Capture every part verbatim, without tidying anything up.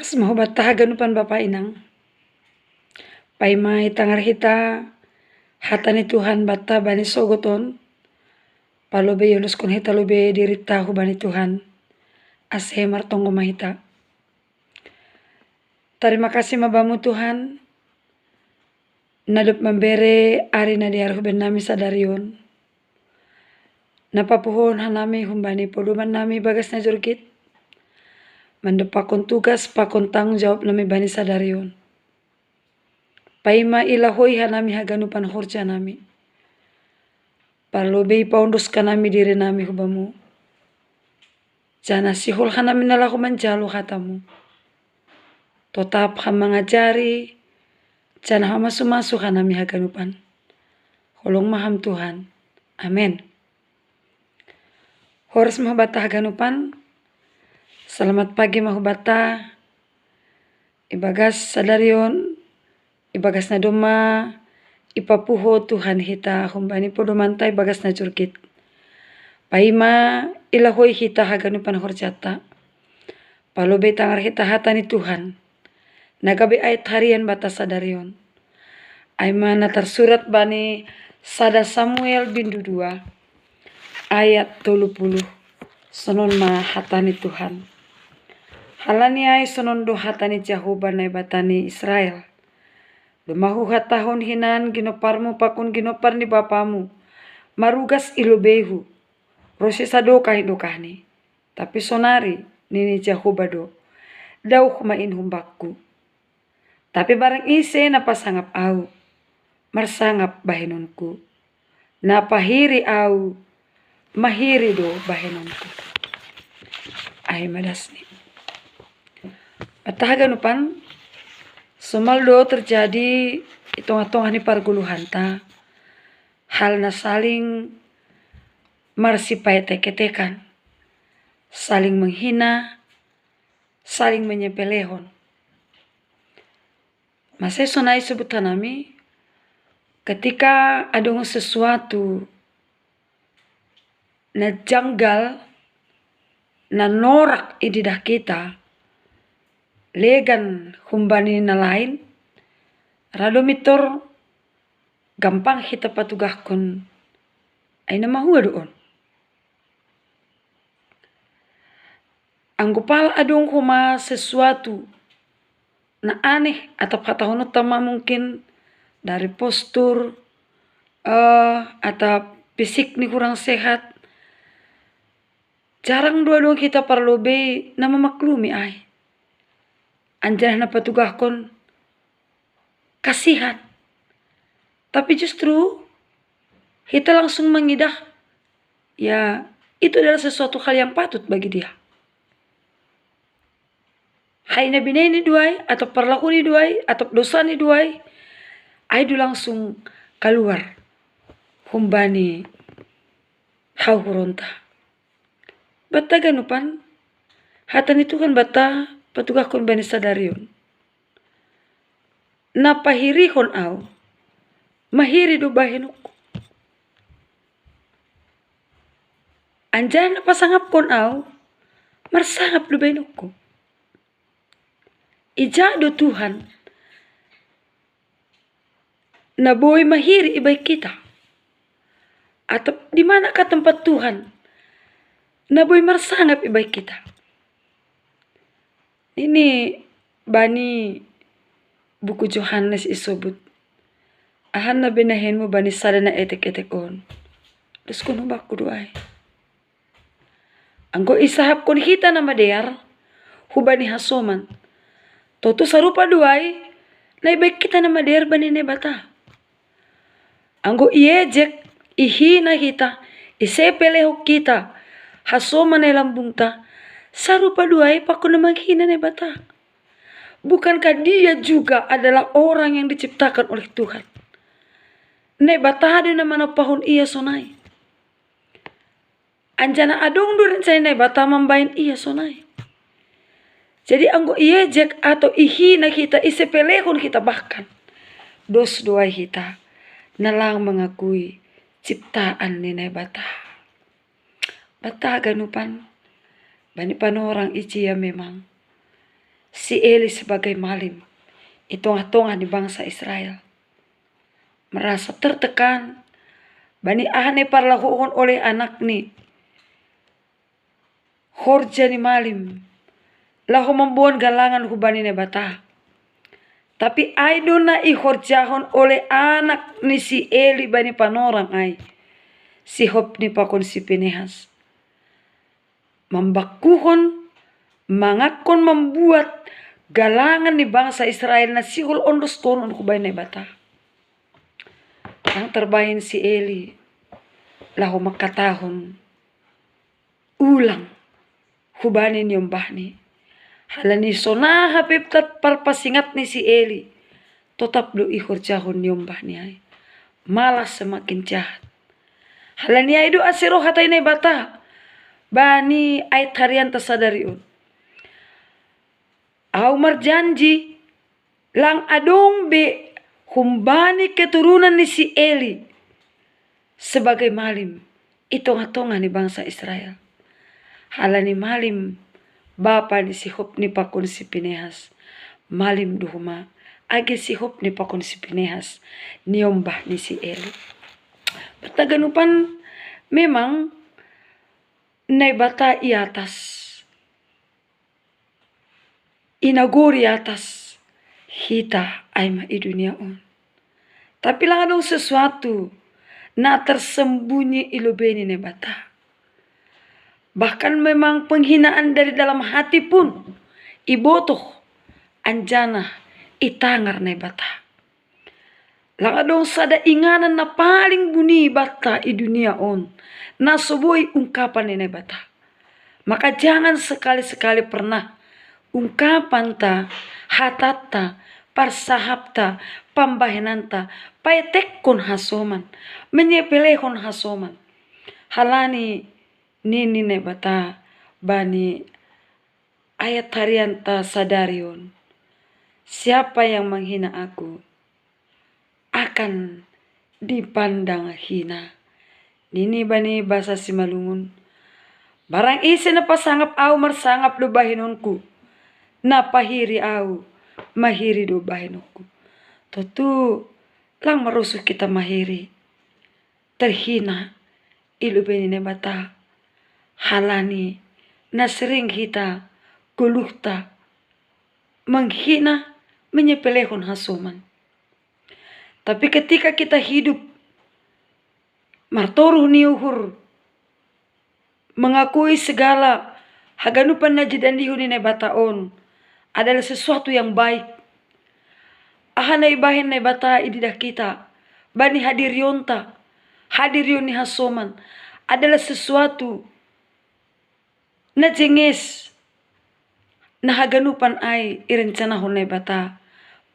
Smahu bata haganupan bapa inang. Paima itangar hita hata ni Tuhan bata bani sogoton. Palobei iondoskon hita lobei dirita hubani Tuhan. Ase martonggo ma hita. Tarima kasih ma bamu Tuhan. Nadop mambere ari na dear huben nami sadarion. Napapuhon hanami humbani podoman nami bagas na jorgit. Mandopakkon tugas pakon tanggung jawab nami bani sadarion. Paima ilahoi hanami haganupan horja nami. Parlobei paondoska nami diri nami hubamu. Janah sihol hanami na laho manjalo hatamu. Totap ham mangajari, janah mamasu-masu hanami haganupan. Holong ma ham Tuhan. Amen. Horas ma hubata haganupan. Selamat pagi ma hubata. Ibagas sadarion, ibagas na domma ipapuho Tuhan hita humbani podomanta ibagas na jorgit. Paima ilahoi hita haganupan horjata. Palobei tangar hita hata ni Tuhan. Na gabe ayat harian bata sadarion. Aima na tarsurat bani sada Samuel bindu dua ayat tolu puluh. Sonon ma hata ni Tuhan. Halani ai sonon do hata ni Jahowa Naibata ni Israel. Domma huhatahon hinan ginomparmu pakon ginompar ni bapamu, marugas i lobeihu, ronsi sadokah i dokahni. Tapi sonari, nini Jahowa do, dauh ma in humbakku. Tapi barang ise na pasangap au, marsangap bahenonku. Na pahiri au, mahiri do bahenonku. Ai madasni. Bata haganupan, somal do terjadi i tongah-tongah ni pargoluhanta hal na saling marsipaetek-etekan, saling menghina, saling menyepelehon. Masa sonai sebut hanami, ketika adong sesuatu na janggal, na norak ididah kita, legan humbani na lain, ra do mintor gampang hita patugahkon, ai na mahua do on. Anggo pala adong homa sesuatu na aneh atap hatahononta ma mungkin dari postur, eh, atap fisik ni hurang sehat, jarang do adong hita parlobei na mamaklumi ai. Anjaha na patugahkon kasihan. Tapi justru hita langsung mangidah, ya, itu adalah sesuatu hal yang patut bagi dia. Hai na binaini do ai, atap parlahuni do ai, atap dosani do ai, ai do langsung kaluar humbani hauhuronta. Bata haganupan, hata ni Tuhan bata patugahkon bani sadarion. Na pahirihon au, mahiri do bahenonku. Anjaha na pasangapkon au, marsangap do bahenonku. Ija do Tuhan na boi mahiri ibaen hita? Atap di manakah tempat Tuhan na boi marsangap ibaen hita? Nini bani buku Johannes isobut, aha na binahenmu bani sada na etek-etek on? Doskon humbakku do ai. Anggo isahapkon hita na madear hubani hasoman, tontu sarupa do ai na ibaen hita na madear bani Naibata. Anggo iejek, ihina hita, isepelehon hita hasoman na i lambungta, sarupa do ai pakon na manghina Naibata. Bukankah dia juga adalah orang yang diciptakan oleh Tuhan? Naibata do na manompahon ia sonai. Anjaha adong do rencana Naibata mambaen ia sonai. Jadi anggo iejek atau ihina hita, isepelehon hita bahkan, dos do ai hita na lang mangakui ciptaan ni Naibata. Bata haganupan, bani panorang ijia memang si Eli sebagai malim i tongah-tongah ni bangsa Israel. Merasa tertekan bani aha na iparlahohon oleh anakni horja ni malim laho mamboan galangan hubani Naibata. Tapi ai do na ihorjahon oleh anak ni si Eli bani panorang ai, si Hopni pakon si Pinehas, mambakkuhon, mangakkon, mambuat galangan ni bangsa Israel na sihol ondoskonon hubani Naibata. Ndang tarbahen si Eli laho mangkatahon ulang hubani niombahni. Halani sonaha pe parpasingat ni si Eli, totap do ihorjahon niombahni ai, malah semakin jahat. Halani ai do ase ro hata ni Naibata bani ayat harianta sadari on: Ahu marjanji, lang adong be humbani keturunan ni si Eli sebagai malim i tongah-tongah ni bangsa Israel. Halani malim bapa ni si Hopni pakon si Pinehas, malim do homa age si Hopni pakon si Pinehas niombah ni si Eli. Parhaganupan, memang Naibata i atas, i nagori atas, hita ai ma i dunia on. Tapi lang adong sesuatu na tersembunyi i lobei ni Naibata. Bahkan memang penghinaan dari dalam hati pun ibotoh, anjaha itangar Naibata. Lang adong sada inganan na paling buni banta i dunia on, na so boi ungkapan ni Naibata. Maka jangan sekali-sekali pernah ungkapanta, hatanta, parsahapta, pambahenanta paetekkon hasoman, menyepelehon hasoman. Halani nini Naibata bani ayat harianta sadari on: Siapa yang menghina aku akan dipandang hina. Nini bani basa Simalungun: Barang ise na pasangap ahu, marsangap do bahenonku, na pahiri ahu, mahiri do bahenonku. Tontu lang marosuh hita mahiri, terhina i lobei ni Naibata. Halani na sering hita goluhta menghina, menyepelehon hasoman. Tapi ketika kita hidup martoruh ni uhur, mengakui segala haganupan na jidandihon ni Naibata on adalah sesuatu yang baik. Aha na ibahen Naibata i didah hita bani hadirionta, hadirion ni hasoman, adalah sesuatu na jenges, na haganupan ai irencanahon Naibata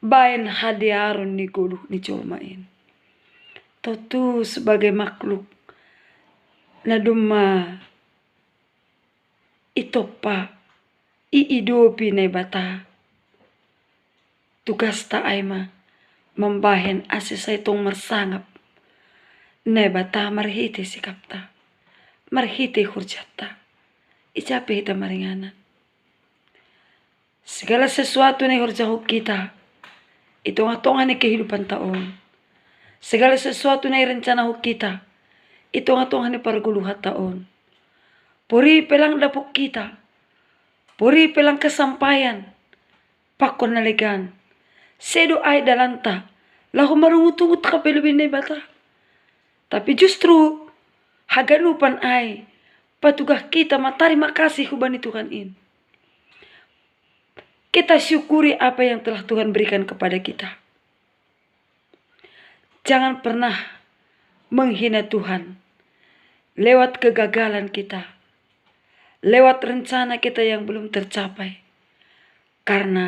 baen hadearon ni goluh ni jolma in. Tontu sebagai makhluk na domma itompa, iidopi Naibata, tugasta ai ma mambahen ase sai tong marsangap Naibata marhite sikapta, marhite horjanta. Ija pe hita maringanan, segala sesuatu na ihorjahon hita i tongah-tongah ni kehidupanta on, segala sesuatu na irencanahon hita i tongah-tongah ni pargoluhanta on, pori pe lang dapot hita, pori pe lang kesampaian, pakon na legan, sedo ai dalanta laho marungut-ungut hape lobei ni Naibata. Tapi justru haganupan ai patugah hita ma tarima kasih hubani Tuhan in. Kita syukuri apa yang telah Tuhan berikan kepada kita. Jangan pernah menghina Tuhan lewat kegagalan kita, lewat rencana kita yang belum tercapai. Karena